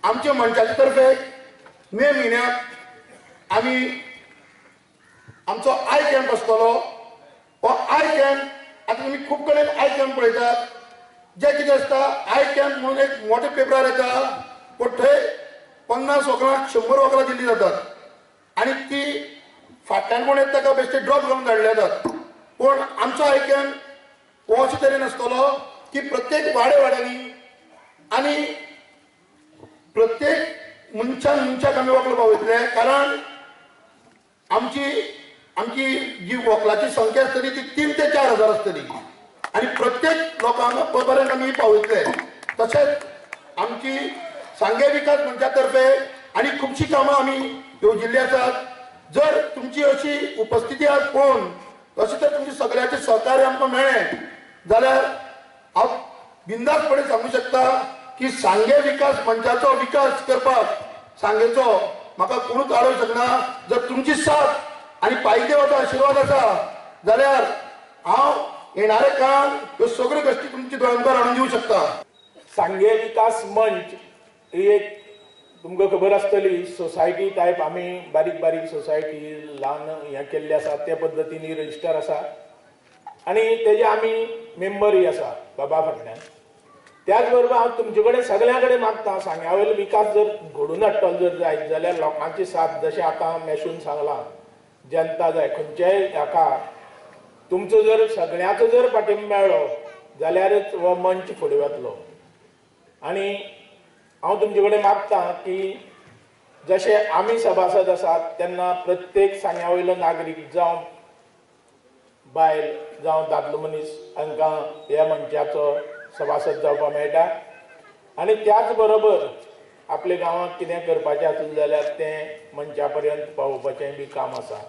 आमच्या मंचाचे तर्फे मे म्हयन्याक आमी आमचो I camp आसतलो. हो I camp आतां तुमी खूब कडेन I camp पळयतात, जे कितें आसता I camp म्हणून एक मोठे पेपरार येता, पूण थंय 50 वकलां 100 वकलां दिल्ली जातात आनी ती फाटल्यान कोण येता ताका बेश्टे ड्रॉप घालून धाडले जातात. पूण आमचो I camp हो अशे तरेन आसतलो की प्रत्येक वाडे वाड्यांनी आनी प्रत्येक मनशान मनशाक आमी वकलां पावयतले, कारण आमची आमची जी वकलाची संख्या आसतली ती 3 ते 4 हजार आसतली आनी प्रत्येक लोकांक पर्यंत आमी पावयतले. तशेंच आमची सांगे विकास मंचा तर्फे आनी खुबशीं कामां आमी येवजिल्ली आसात. जर तुमची अशी उपस्थिती आज पळोवन अशें तर तुमचे सगळ्याचे सहकार्य आमकां मेळ्ळें जाल्यार हांव बिंदासपणे सांगू शकता की सांगे विकास मंचाचो विकास करपाक सांगेचो म्हाका कोणूच आडोवंक शकना. जर तुमची साथ आनी पायदेवाचो आशिर्वाद आसा जाल्यार हांव येणाऱ्या काळान ह्यो सगळ्यो गोश्टी तुमच्या दोळ्यांमुखार हाडून दिवंक शकता. सांगे विकास मंच ही एक तुमकां खबर आसतली सोसायटी टायप, आमी बारीक बारीक सोसायटी ल्हान हें केल्ले आसा त्या पद्दतीन रजिस्टर आसा आनी तेजे आमी मेंबरूय आसा बाबा फाटल्यान. त्याच बरोबर हांव तुमचे कडेन सगळ्यां कडेन मागता, सांग्या वयलो विकास जर घडोवन हाडटलो जर जायत जाल्यार लोकांची साथ, जशें आतां मेशून सांगलां जनता जाय खंयच्याय हाका तुमचो जर सगळ्यांचो जर पाठिंबो मेळ्ळो जाल्यारच हो मंच फुडें वतलो. आनी हांव तुमचे कडेन मागता की जशें आमी सभासद आसात तेन्ना प्रत्येक सांग्या वयलो नागरीक जावं बायल जावं दादलो मनीस हांकां ह्या मंचाचो सभासद जावपाक मेळटा आनी त्याच बरोबर आपल्या गांवांत कितें करपाचें आसलें जाल्यार तें मंचा पर्यंत पावोवपाचें बी काम आसा.